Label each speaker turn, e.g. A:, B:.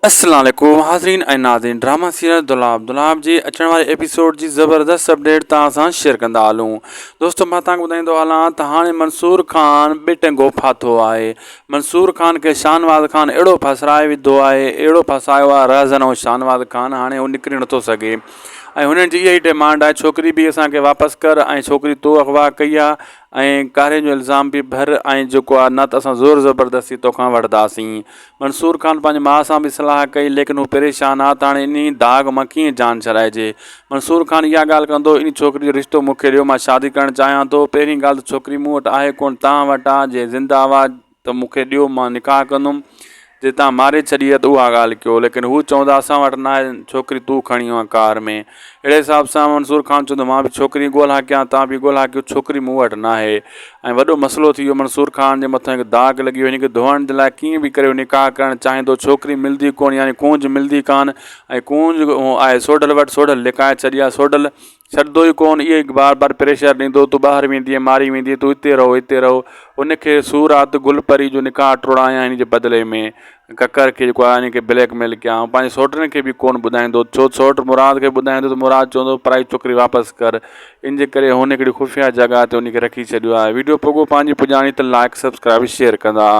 A: السلام عليڪم حاضرين ۽ ناظرين ڊراما سيريل دولاب دولاب جي اچڻ واري ايپيسوڊ جي زبردست اپڊيٽ توهان سان شيئر ڪندا هلون دوستو مان توهان کي ٻڌائيندو هلان ته هاڻي منصور خان ٻه ٽنگو ڦاٿو آهي منصور خان کي شاهنواز خان اهڙو ڦسرائي وڌو آهي اهڙو ڦسايو آهي رهزن ۽ شاهنواز خان هاڻي هو نڪري نٿو سگهي ۽ هنن جي اها ئي ڊيمانڊ آهي ڇوڪري به اسان کي واپس ڪر ۽ ڇوڪري تو اغوا ڪئي آهي ۽ ڪاري جو الزام به ڀر ۽ جيڪو آهي نه ته اسان زور زبردستي توکان وٺنداسين منصور خان پنهنجي ماء سان به صلاح ڪئي ليڪن هو پريشان ها ته هاڻي انهي داغ مان ڪيئن جان ڇڏائجي. منصور خان اها ڳالهه ڪندو انهي ڇوڪري جو رشتو مون کي ڏيو مان شادي ڪرڻ چاهيان ٿو. پهرين ڳالهه ته ڇوڪري مون وٽ آهي ڪونه توهان وٽ آ جي زنده هئا ته مون کي ڏيو مان نڪاح ڪندم جي توهان ماري ڇڏي آ ته اها ڳالهه ڪيو ليڪن هو چوندا اسان وٽ ناهي ڇوڪري تون کڻي وڃ ڪار ۾. اهڙي حساب سان منصور خان چوندو مان به ڇوڪري ڳولها ڪيان توهان به ڳولها ڪيو ڇوڪري مون وٽ ناهي. ۽ وڏو مسئلو ٿي ويو منصور خان جي مٿان هڪ داغ لڳي ويو هن کي ڌوئڻ جي لاء ڪيئن به ڪري هو نڪاح ڪرڻ چاهيندو ڇوڪري ملدي ڪونه يعني ڪونج ملدي ڪانه ۽ ڪونج آهي سوڍل وٽ سوڍل لڪائي ڇڏي آهي سوڍل ڇڏندو ئي ڪونه اهي بار بار پريشر ڏيندو تون ٻاهر ويندينء ماري ويندينء تون هتي رهو هتي رهو هن کي سور آ ته گل پري جو نڪاح ٽوڙايان هن جي بدلي ۾ ڪڪر کي جيڪو آهي ان کي بليڪ ميل ڪيان ۽ پنهنجي سوٽن کي به ڪونه ٻڌائيندو ڇو سوٽ مراد کي ٻڌائيندو ته مراد چوندو پرائي ڇوڪري واپس ڪر ان جي ڪري هن هڪڙي خفيه جڳهه تي ان کي رکي ڇڏيو آهي ويڊيو پڳو پنهنجي پڄاڻي ته لائڪ سبسڪرائب شيئر ڪندا.